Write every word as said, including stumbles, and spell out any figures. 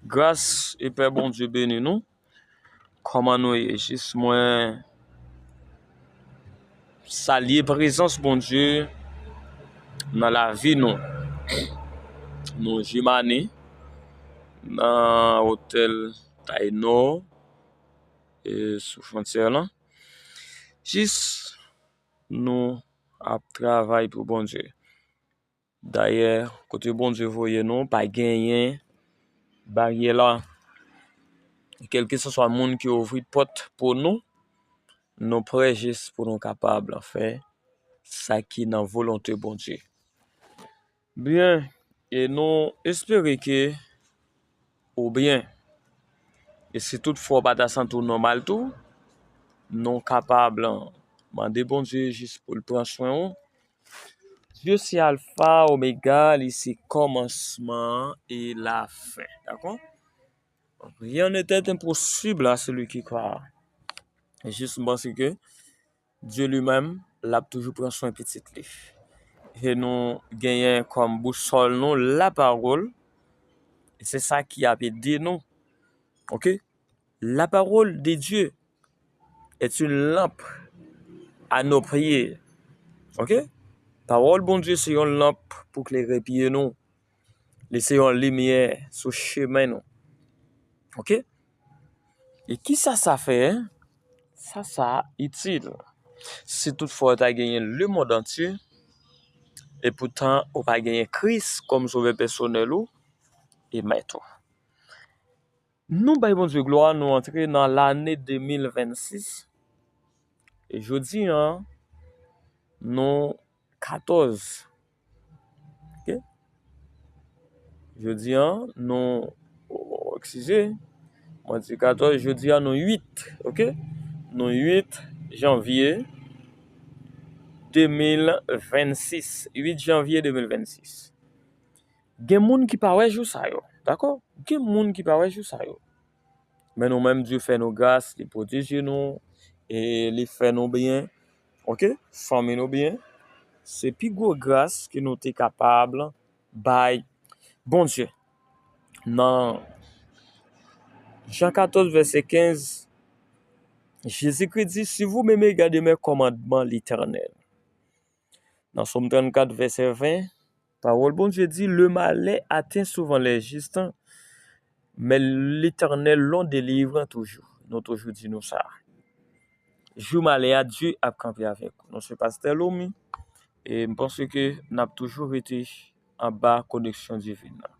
Gras e pè Bondye beni nou. Kòman nou ye? Jis mwen salye prezans Bondye nan lavi nou. Nou jimane nan otèl Taynor, e, sou fwontyè lan. Jis nou ap travay pou Bondye. Dayè, kote Bondye voye nou, pa genyen baryè la. Kèlkeswa moun ki ouvri pòt pou nou, nou prè jis pou nou kapab fè sa ki nan volonte Bondye. Byen, e nou espere ke ou byen. E si toutfwa w pa ta santi w nòmal tou, nou kapab mande Bondye jis pou l pran swen w. Dye se Alfa, Omega, li se kòmansman e lafen. Dakò? Rien n'est impossible à celui qui croit. E jis m panse ke Dye li menm, l ap toujou pran swen pitit li. E nou genyen kòm bousòl nou lapawòl. E se sa ki ap ede nou. Oke? La parole de Dieu est une lampe à nos pieds. Oke? Pawòl Bondye se yon lanp pou klere pye nou. Li se yon limyè sou chemen nou. Oke? E kisa sa fè? Sa, sa itil. Si toutfwa w ta genyen lemonn antye, epoutan ou pa genyen Kris kòm Sovè pèsonèl ou e Mèt ou. Nou bay Bondye glwa, nou antre nan lane de mil vennsis. E jodi a, nou katòz. Oke? Jodi a, nou, oh, eskize, mwen di katòz, jodi a, nou uit, oke? Nou uit janvye de mil vennsis. Uit janvye de mil vennsis. Gen moun ki pa wè jou sa yo, dakò? Gen moun ki pa wè jou sa yo. Men nou menm, Dye fè nou gras, li pwoteje nou, e li fè nou byen, oke? Fanmi nou byen. Se pi gwo gras ke nou te kapab bay Bondye. Nan Jan katòz, vèsè kenz, Jezikri di, "Si vous m'aimez, gardez mes commandements, l'Éternel." Nan Sòm trannkat, vèsè ven, pawòl Bondye di, "Le malheur atteint souvent les justes, mais l'Éternel l'en délivre toujours." Nou toujou di nou sa. Jou malè a, Dye ap kanpe avèk ou. Non, se pastè Lomi. E m panse ke n ap toujou rete anba koneksyon divin nan.